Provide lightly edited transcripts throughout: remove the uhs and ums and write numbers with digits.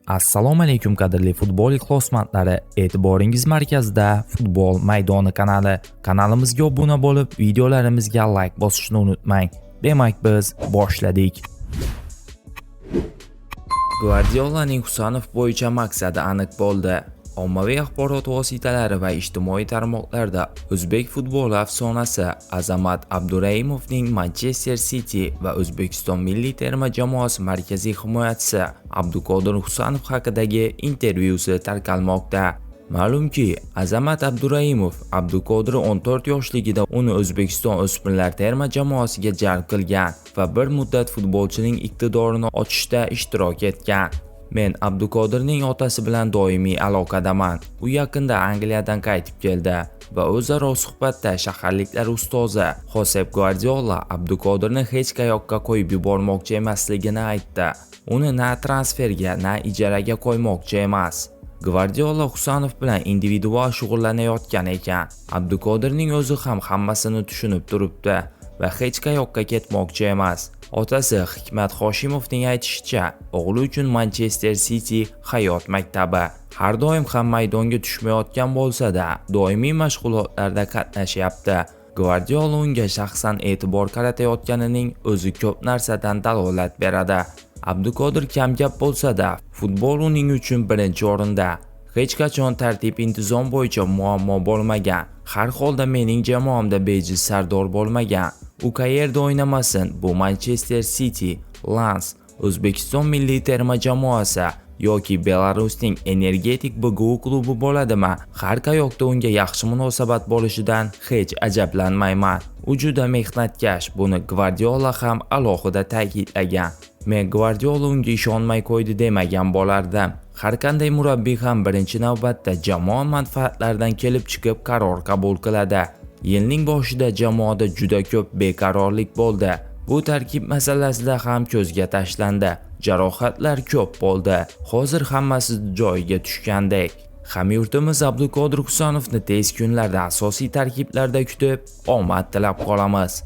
Assalomu alaykum, qadrli futbol ixlosmandlari. E'tiboringiz markazida Futbol maydoni kanali. Kanalimizga obuna bo'lib, videolarimizga layk bosishni unutmang. Demak, biz boshladik. Gvardiolaning Husanov bo'yicha maqsadi aniq bo'ldi. Ommaviy axborot vositalari va ijtimoiy tarmoqlarda o'zbek futboli afsonasi Azamat Abduraimovning Manchester City va O'zbekiston milliy terma jamoasi markaziy himoyachisi Abduqodir Husanov haqidagi intervyusi tarqalmoqda. Ma'lumki, Azamat Abduraimov Abduqodir 14 yoshligida uni O'zbekiston o'smirlar terma jamoasiga jalb qilgan va bir muddat futbolchining iqtidorini ochishda ishtirok etgan. Men Abduqodirning otasi bilan doimiy aloqadaman. U yaqinda Angliyadan qaytib keldi va o'zaro suhbatda shaharliklar ustozi Xosep Gvardiola Abduqodirni hech qayoqqa qo'yib yubormoqchi emasligini aytdi. Uni na transferga, na ijaraga qo'ymoqchi emas. Gvardiola Husanov bilan individual shug'ullanayotgan ekan. Abduqodirning o'zi ham hammasini tushunib turibdi va hech qayoqqa ketmoqchi emas. Otasi Hikmat Hoshimovning aytishicha, o'g'li uchun Manchester City hayot maktabi. Har doim ham maydonga tushmayotgan bo'lsa-da, doimiy mashg'ulotlarda qatnashyapti. Gvardiola unga shaxsan e'tibor qaratayotganining o'zi ko'p narsadan dalolat beradi. Abduqodir kamgap bo'lsa-da, futbol uning uchun birinchi o'rinda. Hech qachon tartib-intizom bo'yicha muammo bo'lmagan. Har holda mening jamoamda bejiz sardor bo'lmagan. U qayerda o'ynamasin, bu Manchester City, Lans, O'zbekiston milliy terma jamoasi yoki Belarusning Energetik BGU klubi bo'ladimi, har qayoqda unga yaxshi munosabat bo'lishidan hech ajablanmayman. U juda mehnatkash, buni Gvardiola ham alohida ta'kidlagan. Men Gvardiola unga ishonmay qo'ydi demagan bo'lardim. Har qanday murabbiy ham birinchi navbatda jamoa manfaatlaridan kelib chiqib qaror qabul qiladi. Yilning boshida jamoada juda ko'p beqarorlik bo'ldi. Bu tarkib masalasida ham ko'zga tashlandi. Jarohatlar ko'p bo'ldi. Hozir hammasi joyiga tushgandek. Hamyurtimiz Abduqodir Husanovni tez kunlarda asosiy tarkiblarda kutib, omad tilab qolamiz.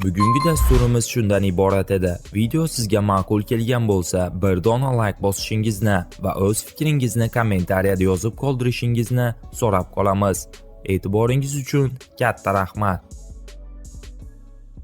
Bugungi dasturimiz shundan iborat edi. Video sizga ma'qul kelgan bo'lsa, bir dona layk bosishingizni va o'z fikringizni kommentariyada yozib qoldirishingizni so'rab qolamiz. E'tiboringiz uchun katta rahmat.